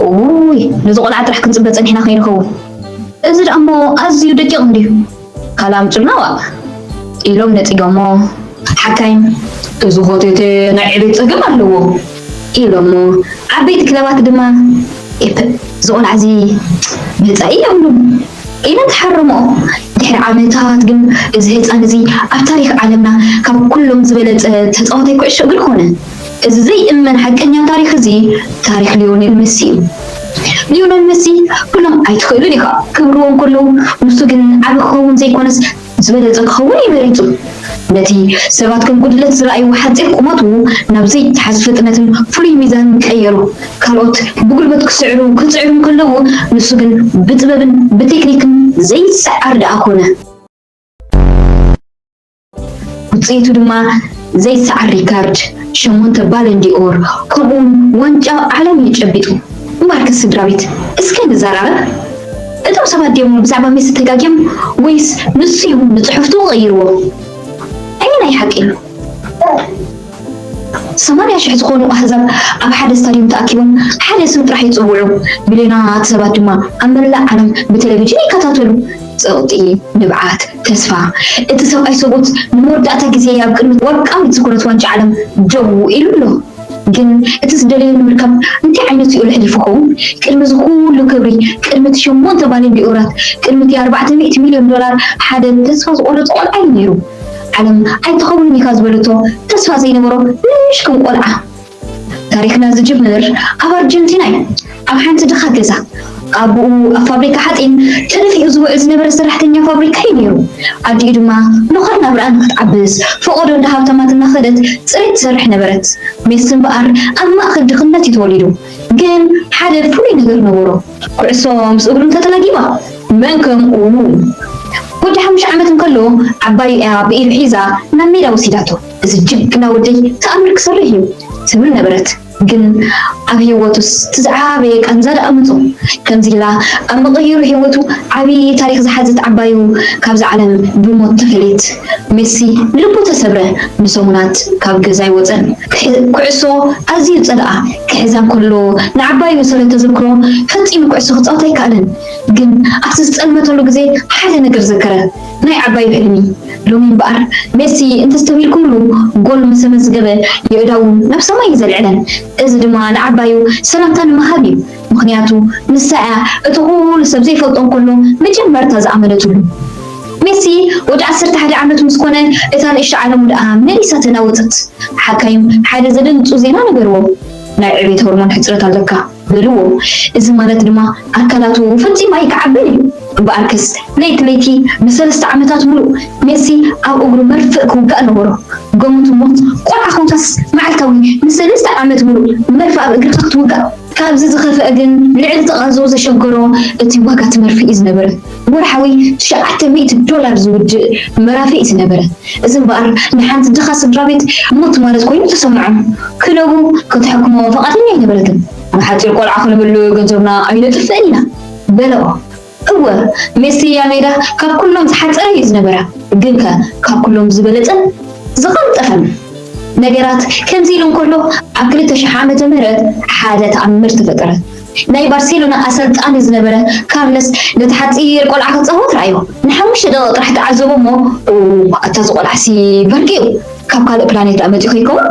ውይ፣ ነዚ ቆልዓ ጥራሕ ክንጽበ ጸኒሕና ከይንኸውን። እዚ ደኣ እሞ ኣዝዩ ደቂቕ እንድዩ። ካልእ ኣምጹልና ዋእ፣ ኢሎም ነጺጎሞ። ሓካይም፣ እዚ ኮቴቴ ናይ ዕቤት ጸገም ኣለዎ፣ ኢሎሞ። ዓበይቲ ክለባት ድማ፣ ኤፕ፣ እዚ ቆልዓ እዚ መጻኢ የብሉን፣ ኢለን ተሓረምኦ። ድሕሪ ዓመታት ግን እዚ ህጻን እዚ ኣብ ታሪኽ ዓለምና ካብ ኩሎም ዝበለጸ ተጻዋታይ ኩዕሾ እግሪ ኮነ። እዚ ዘይእመን ሓቀኛ ታሪኽ እዚ ታሪኽ ሊዮኔል መሲ እዩ። ሊዮኔል መሲ ኩሎም ኣይትኽእሉን ኢኻ ክብልዎ እንከለዉ፣ ንሱ ግን ዓቢ ክኸውን ዘይኮነስ ዝበለጸ ክኸውን እዩ መሪጹ። ነቲ ሰባት ከም ጉድለት ዝረኣይዎ ሓጺር ቁመቱ ናብ ዘይተሓዝ ፍጥነትን ፍሉይ ሚዛንን ቀየሮ። ካልኦት ብጉልበት ክስዕሩ፣ ክጽዕሩ እንከለዉ፣ ንሱ ግን ብጥበብን ብቴክኒክን ዘይሰዓር ደኣ ኮነ። ውጽኢቱ ድማ ዘይሰዓር ሪካርድ፣ ሸሞንተ ባለን ዲኦር፣ ከምኡውን ዋንጫ ዓለም እዩ ጨቢጡ። እምበኣርከስ ስድራ ቤት፣ እስከ ንዘራረብ። እቶም ሰባት ድዮም ብዛዕባ ሜሲ ተጋግዮም ወይስ ንሱ እዩ ንጽሑፍቱ ቀይርዎ? ኣየናይ ሓቂ እዩ? ሰማንያ ሽሕ ዝኾኑ ኣህዛብ ኣብ ሓደ ስታድዮም ተኣኪቦም ሓደ ስም ጥራሕ ይጽውዑ። ሚልዮናት ሰባት ድማ ኣብ መላእ ዓለም ብቴሌቪዥን ይከታተሉ። ጸቕጢ፣ ንብዓት፣ ተስፋ። እቲ ሰብኣይ ሰብኡት ንመወዳእታ ግዜ ኣብ ቅድሚ ወርቃዊት ዝኾነት ዋንጫ ዓለም ደው ኢሉ ኣሎ። ግን እቲ ዝደለዮ ንምርካብ እንታይ ዓይነት ሲኦል ኣሕሊፉ ኸውን? ቅድሚ እዚ ኩሉ ክብሪ፣ ቅድሚ እቲ ሸሞንተ ባለን ዲኦራት፣ ቅድሚ እቲ ኣርባዕተ ሚእቲ ሚልዮን ዶላር ሓደ ተስፋ ዝቖረጸ ቆልዓ እዩ ነይሩ። ዓለም ኣይትኸውንን ኢኻ ዝበለቶ ተስፋ ዘይነበሮ ንእሽክም ቆልዓ። ታሪኽና ዝጅምር ኣብ ኣርጀንቲና እዩ። ኣብ ሓንቲ ድኻ ገዛ ኣቦኡ ኣብ ፋብሪካ ሓጺን ተደፊኡ ዝውዕል ዝነበረ ሰራሕተኛ ፋብሪካ እዩ ነይሩ። ኣዲኡ ድማ ኖኸር ናብርኣ ንክትዓብስ ፈቐዶ እንዳ ሃብታማት እናኸደት ጽሬት ትሰርሕ ነበረት። ሜሲ እምበኣር ኣብ ማእከል ድኽነት እዩ ተወሊዱ። ግን ሓደ ፍሉይ ነገር ነበሮ። ኩዕሶ ምስ እግሩ እንተተላጊባ መን ከምኡ? ወዲ ሓሙሽተ ዓመት እንከሎ ዓባዩ እያ ብኢዱ ሒዛ ናብ ሜዳ ወሲዳቶ። "እዚ ጅግና ወደይ ተኣምር ክሰርሕ እዩ" ትብል ነበረት። ግን ኣብ ህይወቱስ እቲ ዝዓበየ ቃንዛ ደኣ መጾ። ከምዚ ኢላ ኣብ መቐይሩ ህይወቱ ዓቢ ታሪኽ ዝሓዘት ዓባዩ ካብዛ ዓለም ብሞት ተፈልየት። ሜሲ ልቡ ተሰብረ፣ ንሰሙናት ካብ ገዛ ኣይወጸን። ክሕ-፣ ኩዕሶ ኣዝዩ ጸልኣ። ክሕዛ እንከሎ ንዓባዩ ስለ ተዘክሮ ፈጺሙ ኩዕሶ ክጻወት ኣይከኣለን። ግን ኣብቲ ዝጸልመተሉ ግዜ ሓደ ነገር ዘከረ። ናይ ዓባዩ ሕልሚ። ሎሚ እምበኣር ሜሲ እንተስተብሂልኩምሉ፣ ጎል ምስ ኣመዝገበ የእዳዉ ናብ ሰማይ እዩ ዘልዕለን። እዚ ድማ ንዓባዩ ሰላምታ ንምሃብ እዩ። ምኽንያቱ ንሳ እያ እቲ ኩሉ ሰብ ዘይፈልጦ እንከሎ መጀመርታ ዝኣመነትሉ። ሜሲ ወዲ ዓሰርተ ሓደ ዓመት ምስ ኮነ፣ እታ ንእሽቶ ዓለሙ ደኣ መሊሳ ተናወጸት። ሓካይም ሓደ ዘደንጹ ዜና ነገርዎ። "ናይ ዕቤት ሆርሞን ሕጽረት ኣለካ" በልዎ። እዚ ማለት ድማ ኣካላቱ ፈጺሙ ኣይክዓብን እዩ። እምበኣርከስ ለይቲ ለይቲ ንሰለስተ ዓመታት ምሉእ ሜሲ ኣብ እግሩ መርፍእ ክውጋእ ነበሮ። ገምቱ እሞ፣ ቆልዓ ኮንካስ መዓልታዊ ንሰለስተ ዓመት ምሉእ መርፍእ ኣብ እግርካ ክትውጋእ። ካብዚ ዝኸፍአ ግን ልዕሊ ተቓዝኦ ዘሸገሮ እቲ ዋጋ እቲ መርፍእ እዩ ዝነበረ። ወርሓዊ ትሽዓተ ሚእቲ ዶላር ዝውድእ መራፍእ እዩ ዝነበረ። እዚ እምበኣር ንሓንቲ ድኻ ስድራ ቤት ሞት ማለት ኮይኑ ተሰምዖም። ክለቡ ከተሕክሞ ፈቓደኛ ኣይነበረትን። "ንሓጺር ቆልዓ ክንብል ገንዘብና ኣይነጥፍእን ኢና" በለኦ። እወ፣ ሜሲ ኣብ ሜዳ ካብ ኩሎም ዝሓጸረ እዩ ዝነበረ። ግንከ ካብ ኩሎም ዝበለጸን ዝቐልጠፈን። ነገራት ከምዚ ኢሉ እንከሎ፣ ኣብ ክልተ ሽሕ ዓመተ ምህረት ሓደ ተኣምር ተፈጠረ። ናይ ባርሴሎና ኣሰልጣኒ ዝነበረ ካርለስ ነቲ ሓጺር ቆልዓ ክጻወት ረኣዮ። ንሓሙሽተ ደቂቕ ጥራሕ ተዓዘቦ እሞ፣ "ኦ፣ ኣታ እዚ ቆልዓሲ በርቂ እዩ፣ ካብ ካልእ ፕላኔት ደኣ መጺኡ ከይከውን?"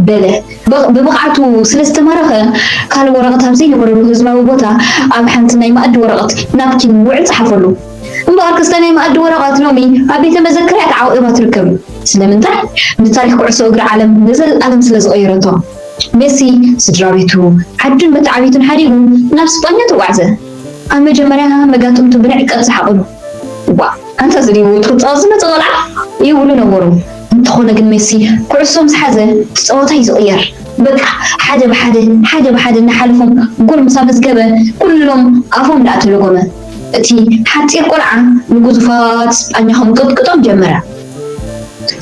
በለ። ብ-፣ ብብቕዓቱ ስለ ዝተማረኸ፣ ካልእ ወረቐት ኣብ ዘይነበረሉ ህዝባዊ ቦታ ኣብ ሓንቲ ናይ መኣዲ ወረቐት ናፕኪን ውዕል ጸሓፈሉ። እምበኣር፣ ክስተ ናይ መኣዲ ወረቐት ሎሚ ኣብ ቤተ መዘክር እያ ተዓቑባ ትርከብ። ስለምንታይ? ንታሪኽ ኩዕሶ እግሪ ዓለም ንዘለኣለም ስለ ዝቐየረቶ። ሜሲ ስድራ ቤቱ፣ ዓዱን መተዓብይቱን ሓዲጉ ናብ ስጳኛ ተጓዕዘ። ኣብ መጀመርያ መጋጥምቱ ብንዕቀት ሰሓቑሉ። "ዋ፣ ኣንታ እዚ ድዩ ክትጻወት ዝመጸ ቆልዓ?" ይብሉ ነበሩ። እንተኾነ ግን ሜሲ ኩዕሶ ምስ ሓዘ እቲ ጸወታ እዩ ዝቕየር። በቃ ሓደ ብሓደ፣ ሓደ ብሓደ እናሓለፎም ጎል ምስ ኣመዝገበ ኩሎም ኣፎም ደኣ ተለጎመ። እቲ ሓጺር ቆልዓ ንግዙፋት ስጳኛ ከምቅጥቅጦም ጀመረ።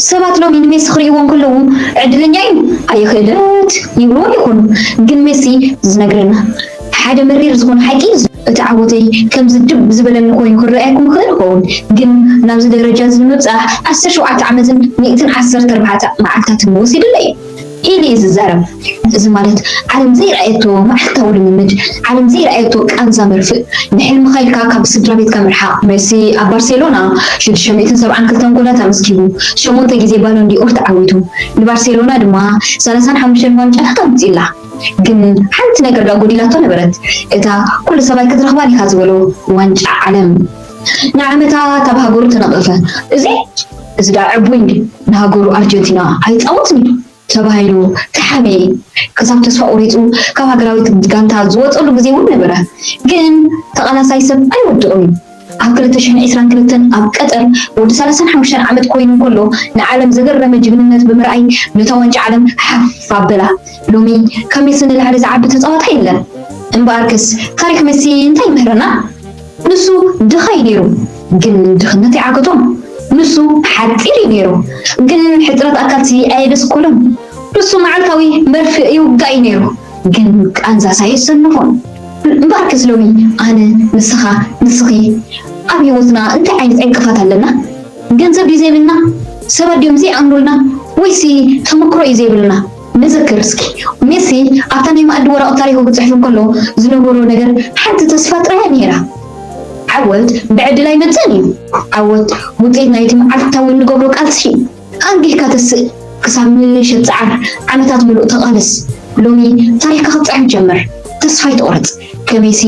ሰባት ሎሚ ንሜሲ ክርእይዎ እንከለዉ፣ "ዕድለኛ እዩ፣ ኣየ ክእለት" ይብልዎ ይኾኑ። ግን ሜሲ ዝነግረና ሓደ መሪር ዝኾነ ሓቂ እዩ። "እቲ ዓወተይ ከምዚ ድብ ዝበለኒ ኮይኑ ክረኣየኩም ይኽእል ይኸውን፣ ግን ናብዚ ደረጃ እዚ ንምብጻሕ ዓሰርተ ሸውዓተ ዓመትን ሚእትን ዓሰርተ ኣርባዕተ መዓልታትን ወሲዱለይ እዩ" ኢሉ እዩ ዝዛረብ። እዚ ማለት ዓለም ዘይረኣየቶ መዓልታዊ ልምምድ፣ ዓለም ዘይረኣየቶ ቃንዛ መርፍእ፣ ንሕልምኻ ኢልካ ካብ ስድራ ቤትካ ምርሓቕ። ሜሲ ኣብ ባርሴሎና ሽዱሽተ ሚእትን ሰብዓን ክልተን ጎላት ኣመዝጊቡ፣ ሸሞንተ ግዜ ባሎን ዲኦር ተዓዊቱ፣ ንባርሴሎና ድማ ሰላሳን ሓሙሽተን ዋንጫታት ኣምጺእላ። ግን ሓንቲ ነገር ደኣ ጎዲላቶ ነበረት፣ እታ ኩሉ ሰብኣይ ክትረኽባን ኢኻ ዝበሎ ዋንጫ ዓለም። ንዓመታት ኣብ ሃገሩ ተነቐፈ። እዚ እዚ ደኣ ዕቡይ እንድዩ፣ ንሃገሩ ኣርጀንቲና ኣይጻወትን እዩ ተባሂሉ ተሓመየ። ክሳብ ተስፋ ቆሪጹ ካብ ሃገራዊት ጋንታ ዝወጸሉ ግዜ እውን ነበረ። ግን ተቓላሳይ ሰብ ኣይወድቕን እዩ። ኣብ ክልተ ሽሕን ዕስራን ክልተን ኣብ ቀጠር ወዲ ሰላሳን ሓሙሽተን ዓመት ኮይኑ እንከሎ ንዓለም ዘገረመ ጅግንነት ብምርኣይ ነታ ዋንጫ ዓለም ሓፍ ኣበላ። ሎሚ ካብ ሜሲ ንላዕሊ ዝዓቢ ተጻዋታይ የለን። እምበኣርከስ ታሪኽ ሜሲ እንታይ ይምህረና? ንሱ ድኻ እዩ ነይሩ፣ ግን ድኽነት ይዓገቶም። ንሱ ሓጺር እዩ ነይሩ፣ ግን ሕጽረት ኣካልሲ ኣየደስኮሎን። ንሱ መዓልታዊ መርፍእ ይውጋእ እዩ ነይሩ፣ ግን ቃንዛስ ኣየሰንፎን። እምበኣርከስ ሎሚ ኣነ፣ ንስኻ፣ ንስኺ ኣብ ህይወትና እንታይ ዓይነት ዕንቅፋት ኣለና? ገንዘብ ድዩ ዘይብልና? ሰባት ድዮም ዘይኣምኑልና? ወይሲ ተመክሮ እዩ ዘይብልና? ንዘክር እስኪ፣ ሜሲ ኣብታ ናይ መኣዲ ወረቐት ታሪኹ ክጽሕፍ እንከሎ ዝነበሮ ነገር ሓንቲ ተስፋ ጥራይ እያ ነይራ። ዓወት ብዕድል ኣይመጽእን እዩ። ዓወት ውጽኢት ናይቲ መዓልታዊ እንገብሮ ቃልሲ እዩ። ኣንጊህካ ተስእ፣ ክሳብ ምሸት ጸዓር፣ ዓመታት ምሉእ ተቓለስ። ሎሚ ታሪኽካ ክትጽሕፍ ጀምር። ተስፋ ኣይትቑረጽ። ከመይሲ፣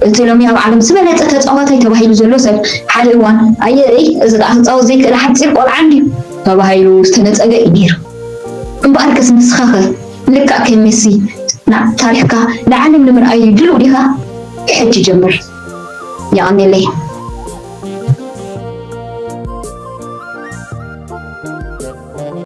እቲ ሎሚ ኣብ ዓለም ዝበለጸ ተጻዋታይ ተባሂሉ ዘሎ ሰብ፣ ሓደ እዋን፣ ኣየይ፣ እዚ ደኣ ክጻወት ዘይክእል ሓጺር ቆልዓ እንድዩ ተባሂሉ ዝተነጸገ እዩ ነይሩ። እምበኣርከስ ንስኻኸ ልክዕ ከም ሜሲ ና-፣ ታሪኽካ ንዓለም ንምርኣይ ድሉው ዲኻ? ሕጂ ጀምር። የቐንየለይ።